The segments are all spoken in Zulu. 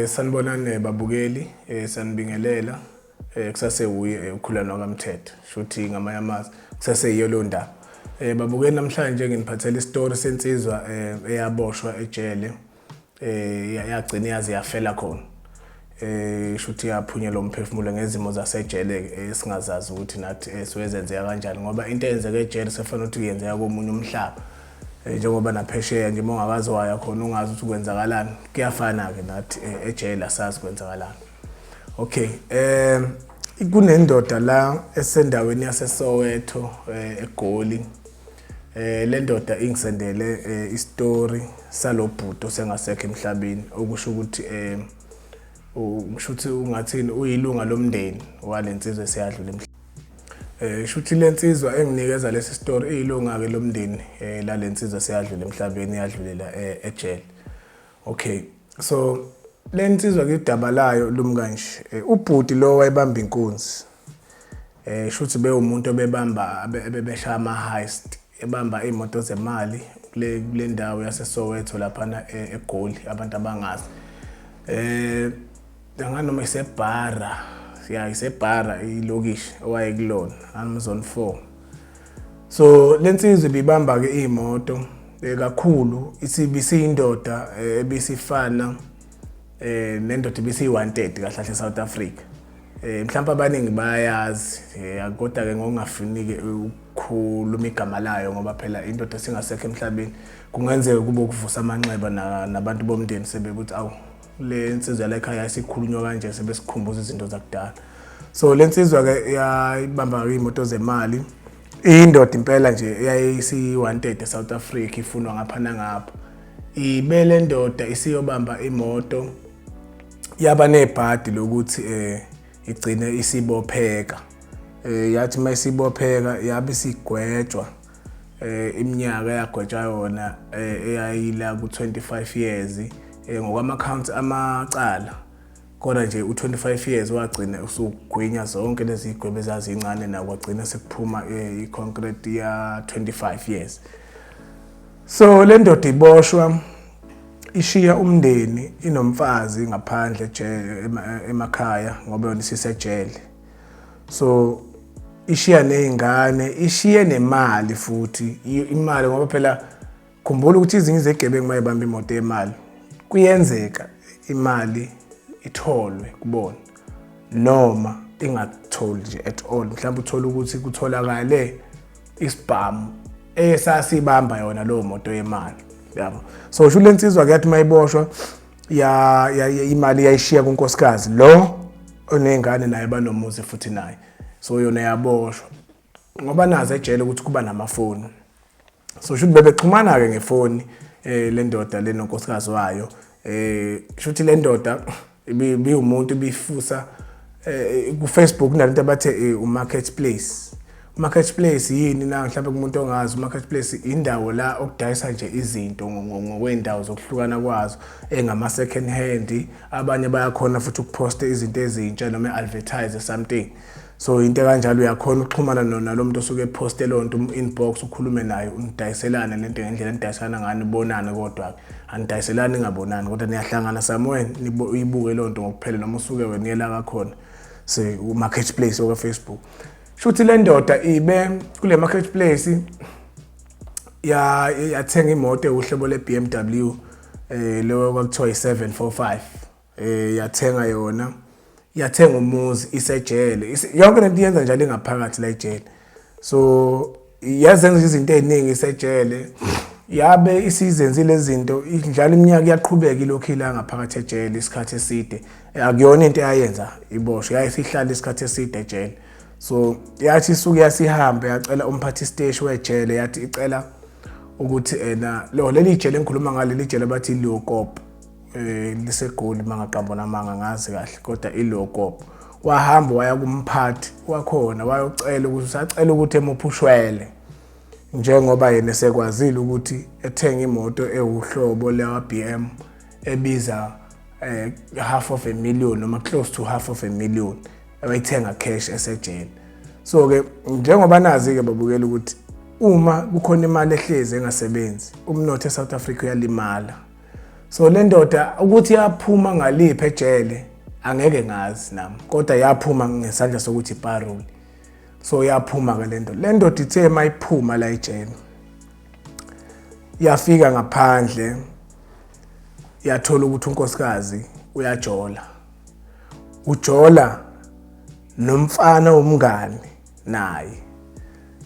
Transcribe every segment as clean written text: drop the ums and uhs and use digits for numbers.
Sanibonani babukeli, sanibingelela. Kusase uye ukhulana kaMthetho. Shuthi ngamanye amazwi kusase yiyo lo ndaba. Babukeli, namhlanje nginiphathela isitori sensizwa eyaboshwa ejele. Yagcina yaze yafela khona. Shuthi yaphunyelwa umphefumulo ngezimo zasejele esingazazi ukuthi nathi siwezenzeka kanjani, ngoba into eyenzeka ejele sefana ukuthi yenzeka komunye umhlaba. Njengoba naphesheya nje uma ungakaze waya khona ungazi ukuthi kwenzakalani, kuyafana-ke nathi ejele asazi kwenzakalani. Okay, kunendoda la esendaweni yaseSoweto, eGoli. Le ndoda ingisendele isitori salobhuti osengasekho emhlabeni, okusho ukuthi ngisho ukuthi ungathini, uyilunga lomndeni walensizwa eseyadlula emhlabeni. Shuthi lensizwa enginikeza lesi story iyilunga ke lomndeni lalensizwa seyadlula emhlabeni, yadlulela ejele. Okay, so lensizwa ke idaba layo lumi kanje. Ubhuti lo wayebamba inkunzi. Shuthi bewumuntu obebamba ebebeshaya ama heist, ebamba imoto zemali kule ndawo yaseSoweto laphana eGoli, abantu abangazi. Noma isebhara, ya, isebhara ilokishi owayekulona, Amazon 4. So lensizwa ibibamba ke imoto kakhulu, isibisiyindoda ebisifana nendoda ibisiyi-wanted kahle kahle South Africa. Mhlawumbe abaningi bayayazi, kodwa ke ngokungafuni ke ukukhuluma igama layo, ngoba phela indoda singasekho emhlabeni, kungenzeka kube ukuvusa amanxeba nabantu bomndeni sebekuthi awu, le nsizwa la ekhaya isikhulunywa kanje, sebesikhumbuza izinto zakudala. So le nsizwa ke yayibamba imoto zemali, indoda impela nje eyayisi-wanted eSouth Africa, ifunwa ngapha nangapha. Ibe le ndoda isiyobamba imoto, yaba nebhadi lokuthi igcine isibopheka. Yathi mayisibopheka yabe isigwetshwa iminyaka eyagwetshwa yona eyayila ku-25 years ngokwama accounts amacala, kodwa nje u-25 years wagcina usugwinya zonke lezi zigwebo ezazincane, nawo kwagcina sekuphuma i-concrete ya 25 years. So le ndoda iboshwa, ishiya umndeni, inomfazi ngaphandle emakhaya ngoba yona isisejele. So ishiya nezingane, ishiye nemali futhi, imali, ngoba phela khumbula ukuthi izinye izegebengu mayibamba imoto yemali, kuyenzeka imali itholwe kubona noma ingatholi nje at all. Mhlawumbe uthola ukuthi kutholakale isibhamu esasibamba yona leyo moto yemali, yabo. So sho lensizwa ke yathi mayiboshwa ya imali yayishiya kunkosikazi lo onengane naye, banomuzi futhi naye. So yona yaboshwa ngoba nazi ejele ukuthi kuba namafoni, so shuthi bebexhumana ke ngefoni le ndoda le nonkosikazi wayo. Shuthi le ndoda ibiwumuntu ibifusa ku Facebook kunalento abathe u-marketplace. Marketplace yini na? Mhlawumbe kumuntu ongazi, marketplace indawo la okudayisa nje izinto ngokwendawo zokuhlukana kwazo, engama second hand. Abanye bayakhona futhi ukuposta izinto ezintsha noma advertise something, so into kanjalo uyakhona ukuxhumana nalo muntu osuke eposte leyo nto, inbox, ukhulume naye, unidayiselane lento ngendlela enidayiselana ngayo, nibonane. Kodwa anidayiselani ningabonani, kodwa niyahlangana somewhere, uyibuke leyo nto ngokuphela, noma usuke wena uyela kakhona se marketplace oka Facebook. Shuthi le ndoda ibe kule marketplace ya yathenga imoto ewuhlobo le BMW, leyo kwakuthiwa i745. Yathenga yona, yathenga umuzi isejele. Yonke lento iyenza njalo ingaphakathi la ejele. So yazenza izinto eziningi isejele, yabe isizenzile izinto njalo, iminyaka iyaqhubeka ilokhu ila ngaphakathi ejele isikhathi eside. Akuyona into eyayenza iboshwe, yayisihlala isikhathi eside ejele. So yathi isuke yasihambe, yacela umphathi siteshi wejele, yathi icela ukuthi ena lo leli jele engikhuluma ngalo, leli jele bathi Leeuwkop, liseGoli mangaqambo namanga, ngazi kahle, kodwa iLeeuwkop. Wahamba waya kumphathi wakhona, wayocela ukuthi usacela ukuthi emuphushwele, njengoba yena esekwazile ukuthi ethenge imoto ewuhlobo lewa BM ebiza half of a million noma close to half of a million, abayithenga cash esejele. So ke njengoba nazi ke babukela ukuthi uma kukhona imali ehlezi engasebenzi, umnotho eSouth Africa uyalimala. So le ndoda ukuthi yaphuma ngaliphi ejele angeke ngazi nami, kodwa yaphuma ngesandla sokuthi parole. So yaphuma ke le ndoda. Le ndoda ithe mayiphuma la ejele yafika ngaphandle yathola ukuthi unkosikazi uyajola, ujola nomfana womngani naye,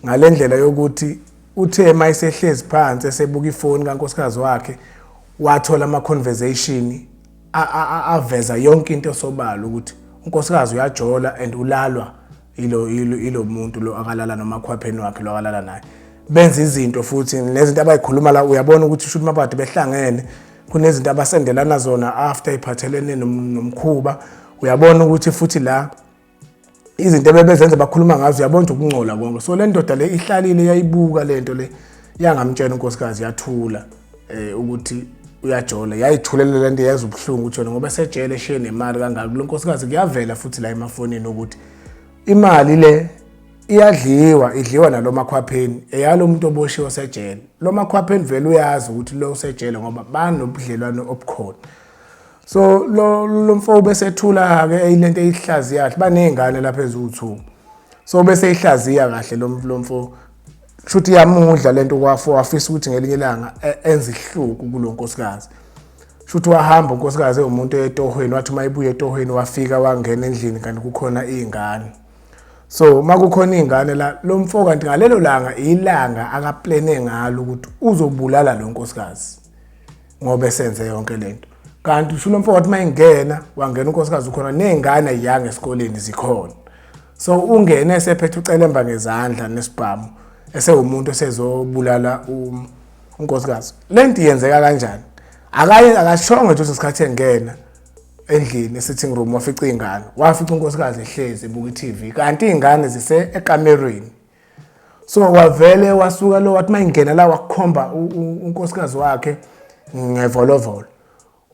ngalendlela yokuthi uthe mayisehlezi phansi esebuka ifoni kankosikazi wakhe wathola ama conversation aveza yonke into sobala ukuthi unkosikazi uyajola and ulalwa ilo muntu lo akalala nomakhwapheni wakhe lo akalala naye. Benza izinto futhi nezinto abayikhuluma la uyabona ukuthi shuthi mabade behlangene kunezinto abasendelana zona after iphathelene nomkhuba. Uyabona ukuthi futhi la izinto ebebezenza bakhuluma ngazo uyabona ukuthi ukungcola konke. So le ndoda le ihlalile yayibuka lento le, yangamtshela unkosikazi, yathula ukuthi uyajola, yayithulela lento yazi ubuhlungu ukuthi yona ngoba sejele eshiye nemali kangaka kulo nkosikazi. Kuyavela futhi la emafonini ukuthi imali le iyadliwa, idliwa nalo makhwapheni eyalo muntu oboshiwe osejele. Lo makhwapheni vele uyazi ukuthi lo usejele ngoba banobudlelwano obukhona. So lo mfo besethula ke eyilento eyihlaziya kahle, banezingane lapha eziwu2. So bese ihlaziya kahle lo mfo, kushuthi iyamudla lento kwafo, wafisa ukuthi ngelinye ilanga enze ihluku kulo nkosikazi. Shuthi wahamba unkosikazi ewumuntu etohweni, wathi uma ebuya etohweni wafika wangena endlini kanti kukhona izingane. So makukhona izingane la, lo mfo kanti ngalelo langa ilanga akaplene ngalo ukuthi uzobulala lo nkosikazi ngoba esenze yonke lento. Kanti usho lo mfo wathi mayingena wangena unkosikazi ukhona nezingane ayiyange esikoleni zikhona. So ungene esephethe ucelemba ngezandla nesibhamu, esewumuntu esezobulala unkosikazi. Lento iyenzeka kanjani? Akaye akashongo nje isikhathi engena endlini e-sitting room wafica izingane, wafica unkosikazi ehlezi ebuka i-TV kanti izingane zise ekamerweni. So wavele wasuka lo wathi mayingena la wakukhomba unkosikazi wakhe ngevolovolo.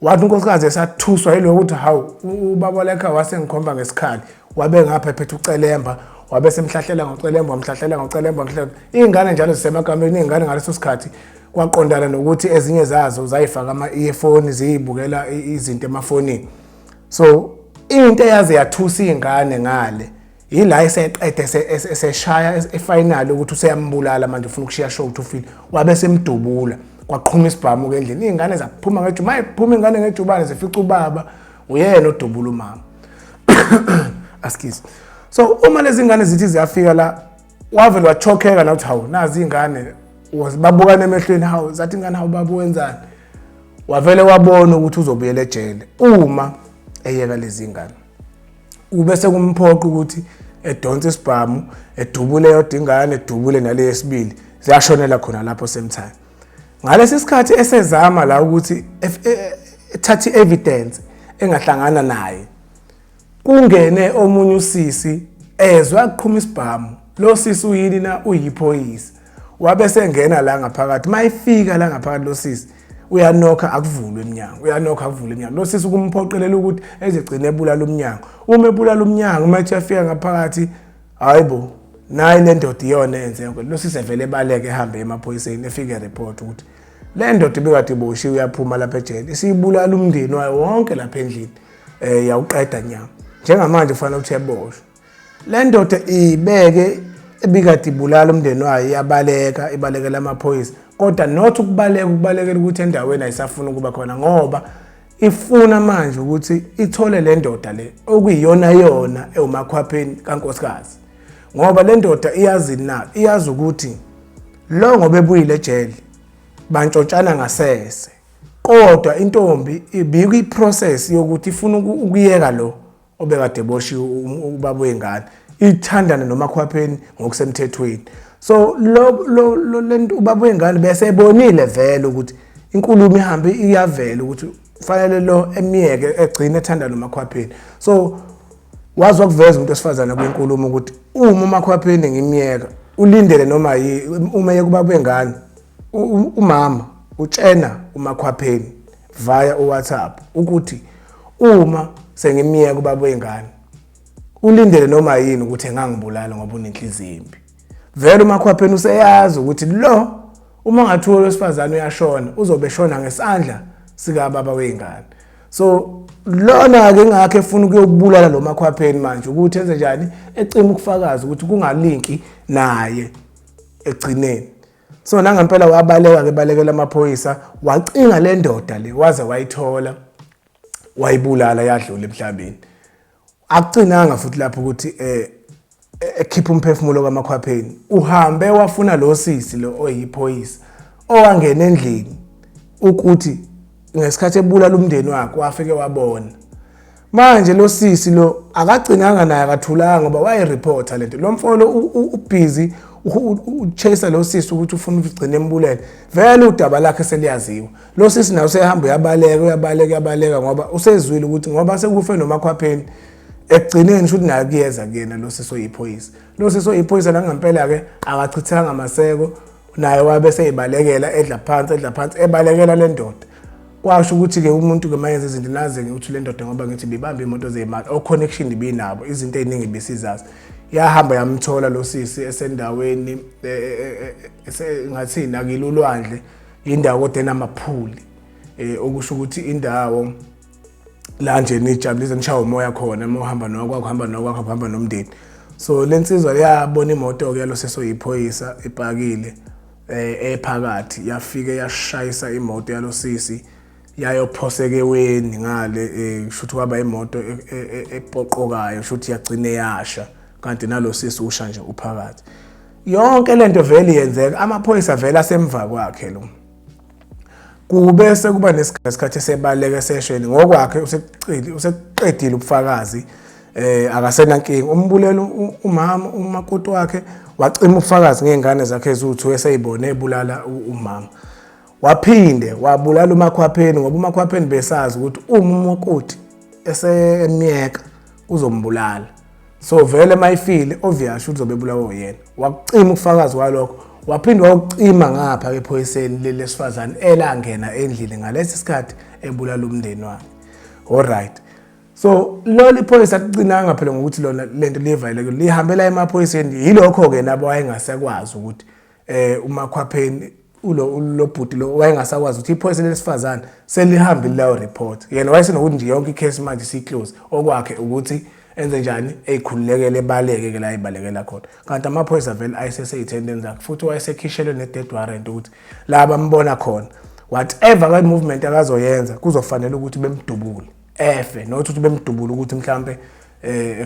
Wathi unkosikazi esathuswa yilokho ukuthi hawu ubaba lekha wasengikhomba ngesikhali, wabe ngapha ephethe ucelemba, wabe semhlahlela ngocelemba, wamhlahlela ngocelemba, wamhlahlela. Iy'ngane njalo zisemakameni, iy'ngane ngaleso sikhathi kwaqondana nokuthi ezinye zazo zayifaka ama-earphone ziyibukela izinto emafonini. So into eyaze yathusa iy'ngane ngale yila eseqede eseshaya efinal ukuthi useyambulala manje, ufuna ukushiya show ukuthi ufile, wabe semdubula kwaqhuma isibhamu ke endlini. Iy'ngane zaphuma ngejubane, mayiphuma ingane ngejubane zifica ubaba uyena odubula umama. Askies. So uma lezi ngane zithi ziyafika la wavele wachokheka nathi hawu nazi iy'ngane babukana emehlweni, hawu zathi ingane hawu baba wenzani? Wavele wabona ukuthi uzobuyela ejele uma eyeka lezi ngane. Ube sekumphoqa ukuthi edonse isibhamu edubule yodwa ingane, edubule nale yesibili, ziyashonela khona lapho same time. Ngalesi sikhathi esezama la ukuthi ethathe evidence engahlangana naye, kungene omunye usisi ezwa kuqhuma isibhamu. Lo sisi uyini na? Uyiphoyisa. Wabe sengena la ngaphakathi. Mayifika la ngaphakathi lo sisi uyanokha akuvulwe emnyango, uyanokha akuvulwe emnyango. Lo sisi kumphoqelela ukuthi ezigcine ebulala umnyango. Uma ebulala umnyango, uma ethi uyafika ngaphakathi, hayibo nayi le ndoda iyona eyenze yonke. Lo sisi evele ebaleke ehambe emaphoyiseni, efike report ukuthi le ndoda ibikade iboshiwe uyaphuma lapha ejele, isibulala umndeni wayo wonke lapha endlini, yawuqeda nyama. Njengamanje ufanele ukuthi eboshwe. Le ndoda ibeke ebikade ibulala umndeni wayo iyabaleka, ibalekela amaphoyisa, kodwa not ukubaleka, ukubalekela ukuthi endaweni ayisafuni ukuba khona ngoba ifuna manje ukuthi ithole le ndoda le okuyiyona yona ewumakhwapheni kankosikazi. Ngoba le ndoda iyazi na, iyazi ukuthi lo ngoba ebuyile ejele bantshontshana ngasese, kodwa intombi ibikwi process yokuthi ifuna ukuyeka lo obekade eboshiwe ubaba wengane, ithandane nomakhwapheni ngokusemthethweni. So lo lento ubaba wengane bese ebonile vele ukuthi inkulumo ihambe iyavela ukuthi kufanele lo emiyeke egcine ethanda nomakhwapheni. So wazi wakuveza umuntu wesifazane kwinkulumo ukuthi uma umakhwapheni ngimyeka ulindele noma uma eyeka ubaba wengane, umama utshena umakhwapheni via uWhatsApp ukuthi uma sengimyeka ubaba wengane ulindele noma yini ukuthi engangibulala ngoba unenhliziyo embi. Vele umakhwapheni useyazi ukuthi lo uma ngathiwa wesifazane uyashona uzobe eshona ngesandla Sikababa wey'ngane. So lona-ke ingakho efuna ukuyobulala lo makhwapheni manje ukuthi enze njani, ecima ukufakaza ukuthi kungalinki naye ekugcineni. So nangempela wabaleka-ke, balekela amaphoyisa, wacinga le ndoda le waze wayithola, wayibulala, yadlula emhlabeni. Akucinanga futhi lapho ukuthi ekhipha umphefumulo kamakhwapheni, uhambe wafuna lo sisi lo oyiphoyisa owangena endlini ukuthi ngesikhathi ebulala umndeni wakhe wafike wabona. Manje lo sisi lo akagcinanga naye, akathulanga ngoba wayereporta lento. Lo mfolo ubhizi uchase lo sisi ukuthi ufuna ukugcina embulele, vele udaba lakhe seliyaziwa. Lo sisi naye usehamba uyabaleka, uyabaleka, uyabaleka ngoba usezwile ukuthi ngoba sekufe nomakhwapheni, ekugcineni shuthi naye kuyeza kuyena lo sisi oyiphoyisa. Lo sisi oyiphoyisa nangempela-ke akachithanga maseko, naye wabe seyibalekela, edla phansi, edla phansi, ebalekela le ndoda. Kwasho ukuthi-ke umuntu-ke mayenza izinto naze-ke ukuthi le ndoda, ngoba ngithi bibambe iy'moto zey'mali, o-connection ibinabo, izinto ey'ningi besizazi. Yahamba yamthola lo sisi esendaweni ngathini, akile ulwandle, indawo kodwa enamaphuli, okusho ukuthi indawo la nje nijabulise, nishawa umoya khona uma uhamba nokwakho, uhamba nokwakho, uhamba nomndeni. So le nsizwa yabona imoto-ke yalo sesoyiphoyisa ipakile ephakathi, yafike yashayisa imoto yalo sisi, yayophoseka eweni ngale. Kushuthi kwaba imoto epoqokayo, shuthi yagcine yasha, kanti nalo sisi usha nje uphakathi. Yonke lento vele yenzeka, amaphoyisa vele asemva kwakhe lo. Kube sekuba nesikhathi esebaleka eseshweni ngokwakhe, usekuqedile, usekuqedile ubufakazi, akasenankinga. Umbulelo umama umakoti wakhe, wacima ubufakazi ngey'ngane zakhe eziwu-2 eseyibone ebulala umama. Waphinde wabulala umakhwapheni ngoba umakhwapheni besazi ukuthi uma umakoti esemyeka uzombulala, so vele mayifile obvious uzobe ebulawa uyena. Wakucima ubufakazi walokho, waphinde wakucima ngapha ephoyiseni leli lesifazane elangena endlini ngalesi sikhathi ebulala umndeni wakhe. Alright, so lolu iphoyisa kucinanga phela ngokuthi lona lento livaleke, lihambela emaphoyiseni. Yilokho-ke nabo wayengasekwazi ukuthi umakhwapheni ulo lo bhuti lo wayengasakwazi ukuthi iphoyisa lesifazane selihambile layo report. Yena wayesenokuthi nje yonke icase manje siyiclose, okwakhe ukuthi enze njani, eyikhululekele, ebaleke ke la ebalekela khona. Kanti amaphoyisa vele ayesesey'thendeni zakhe, futhi wayesekhishelwe ne-death warrant ukuthi la bambona khona, whatever ka-movement akazoyenza kuzofanele ukuthi bemdubule efe, not ukuthi bemdubule ukuthi mhlampe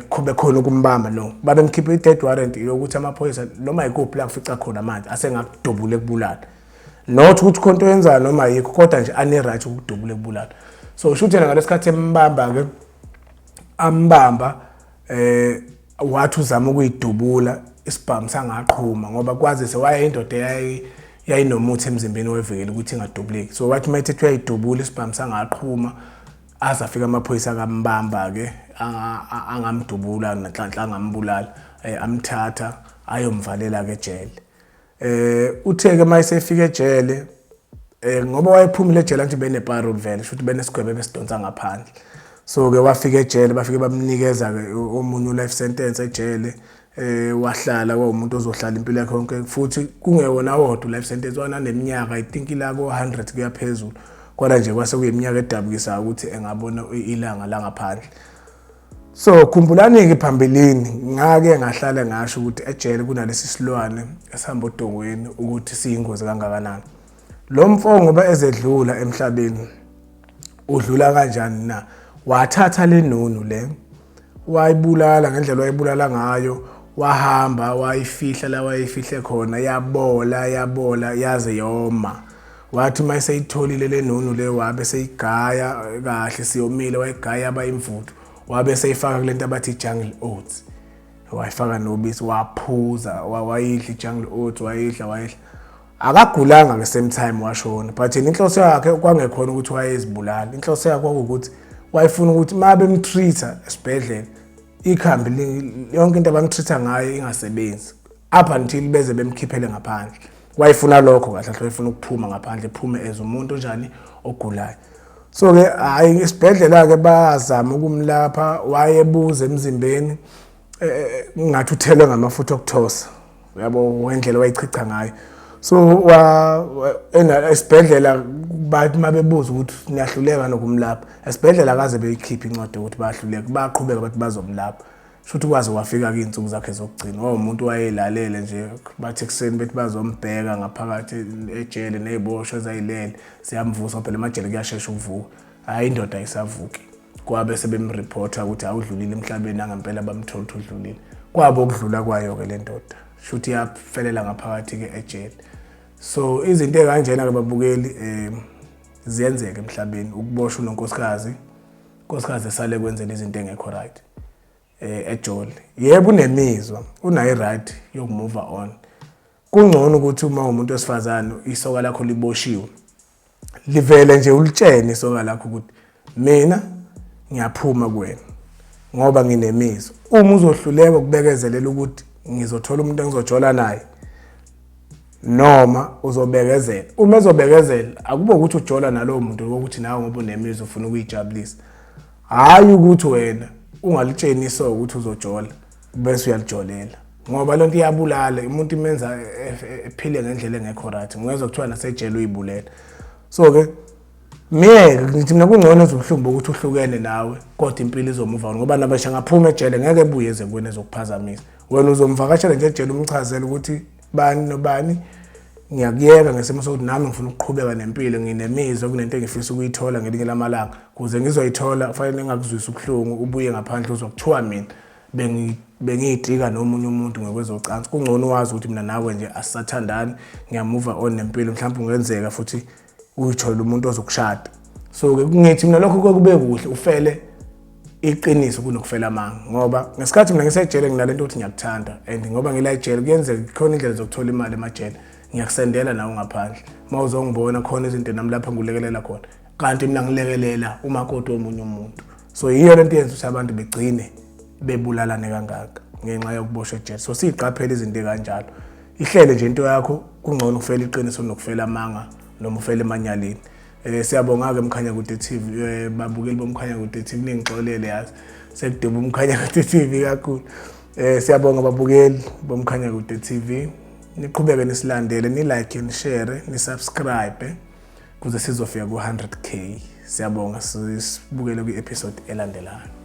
kube khona ukumbamba. No, babemkhipha i-death warrant yokuthi amaphoyisa noma yikuphi la kufica khona manje asengakudubula ekubulala, not ukuthi khona into yenzayo noma yikho, kodwa nje ane-right ukudubula ekubulala. So shuthi yena ngalesikhathi embamba-ke, ambamba, wathi uzama ukuyidubula, isibhamu sangaqhuma ngoba kwazise waye indoda yayinomuthi emzimbeni wevikela ukuthi ingadubuleki. So wathi uma ethethe uyayidubula, isibhamu sangaqhuma, aze afika amaphoyisa akambamba-ke, angamdubula nanhlanhla angambulala, amthatha ayomvalela-ke ejele. Uthe-ke uma esefika ejele, ngoba wayephumile ejele, angithi bene-parole vele, shuthi benesigwebo ebesidonsa ngaphandle. So-ke wafika ejele, bafike bamnikeza-ke omunye u-life sentence ejele. Wahlala kwawumuntu ozohlala impilo yakhe yonke, futhi kungewona wodwa life sentence, wananeminyaka, I think ila ko-100 kuya phezulu. Kodwa nje kwase kuyiminyaka edabukisayo ukuthi engabona ilanga langaphandle. So khumbulani-ke phambilini ngake ngahlala ngasho ukuthi ejele kunalesi silwane esihamba odongweni, ukuthi siyingozi kangakanani. Lo mfo ngoba ezedlula emhlabeni, udlula kanjani na? Wathatha le nunu le, wayibulala ngendlela wayibulala ngayo, wahamba wayifihla la wayifihle khona, yabola, yabola yaze yoma. Wathi uma eseyitholile le nunu le, wabe seyigaya kahle, siyomile, wayigaya yaba imvuthu, wabe seyifaka kule nto abathi jungle oats, wayifaka nobisi, waphuza, wayidla i-jungle oats, wayidla, wayidla, akagulanga nge-same time washona. But yena inhloso yakhe kwangekhona ukuthi wayezibulala, inhloso yakhe kwakuwukuthi wayefuna ukuthi uma bemtreat-a esibhedlela, ikhambi yonke into abamtreat-a ngayo ingasebenzi up until beze bemkhiphele ngaphandle. Wayefuna lokho kahle kahle, wayefuna ukuphuma ngaphandle, ephume as umuntu onjani, ogulayo. So-ke hhayi, esibhedlela-ke bazama ukumlapha, wayebuza emzimbeni ngathi uthelwe ngamafutha okuthosa, uyabo, ngendlela wayichicha ngayo. So wa esibhedlela Bathi uma bebuza ukuthi niyahluleka nokumlapha esibhedlela, akaze beyikhiphe incwadi yokuthi bayahluleka, bayaqhubeka bathi bazomlapha. Shuthi kwaze kwafika-ke iy'nsuku zakhe zokugcina. Wawumuntu wayelalele nje, bathi ekuseni bethi bazombheka ngaphakathi ejele ney'boshwa ezayilele ziyamvusa, phela emajele kuyashesha ukuvuka. Hhayi, indoda ayisavuki. Kwabe sebemrephotha ukuthi awudlulile emhlabeni, nangempela bamthola ukuthi udlulile. Kwabo ukudlula kwayo-ke le ndoda, shuthi yafelela ngaphakathi-ke ejele. So izinto ey'kanjena-ke babukeli, ziyenzeka emhlabeni, ukuboshwa unonkosikazi, unkosikazi esale kwenzela izinto engekho right. Ejoli yebo unemizwa, unayo i-right yokumove on. Kungcono ukuthi uma umuntu wesifazane isoka lakho liboshiwe, livele nje ulitshene isoka lakho ukuthi mina ngiyaphuma kuwena ngoba nginemizwa. Uma uzohluleka ukubekezelela ukuthi ngizothola umuntu engizojola naye, noma uzobekezela, uma ezobekezela akube ukuthi ujola nalowo muntu wokuthi nawe ngoba unemizwa ufuna ukuyijabulisa, hhayi ukuthi wena ungalitsheni isoka ukuthi uzojola bese uyalijolela, ngoba lento iyabulala umuntu, imenza ephile ngendlela engekho right. Ngezwa kuthiwa nasejele uyibulela. So-ke miyeke, ngithi mina kungcono ezobuhlungu bokuthi uhlukene nawe, kodwa impilo izomuva, ngoba nabesha ngaphuma ejele ngeke ebuye eze kuwena ezokuphazamisa. Wena uzomvakashela nje ejele, umchazele ukuthi bani nobani ngiyakuyeka ngesimo sokuthi nami ngifuna ukuqhubeka nempilo, nginemizwa, kunento engifisa ukuyithola ngelinye lamalanga. Kuze ngizoyithola kufanele ngingakuzwisi ubuhlungu, ubuye ngaphandle uzwa kuthiwa mina bengiyitika nomunye umuntu ngokwezocansi. Kungcono wazi ukuthi mina nawe nje asisathandani, ngiyamuva on nempilo, mhlawumbe kungenzeka futhi uyitholele umuntu ozokushada. So-ke ngithi mina lokho kwakube kuhle ufele iqiniso kunokufela amanga, ngoba ngesikhathi mina ngisejele nginalento ukuthi ngiyakuthanda, and ngoba ngila ejele kuyenzeka khona indlela zokuthola imali emajele, ngiyakusendela nawe ngaphandle uma uzongibona khona izinto nami lapha ngikulekelela khona, kanti mina ngilekelela umakoti womunye umuntu. So yiyo lento yenza ukuthi abantu begcine bebulalane kangaka ngenxa yokuboshwa ejele. So siyiqaphele izinto ey'kanjalo, ihlele nje into yakho, kungcono ukufela iqiniso nokufela amanga noma ufela emanyaleni. Siyabonga-ke Mkhanyakude TV, babukeli boMkhanyakude TV, ningixolele yazi sekuduba uMkhanyakude TV kakhulu. Siyabonga babukeli boMkhanyakude TV, niqhubeke nisilandele, ni-like, ni-share, ni-subscribe kuze sizofika ku-100K. Siyabonga, sibukele kwi-episode elandelayo.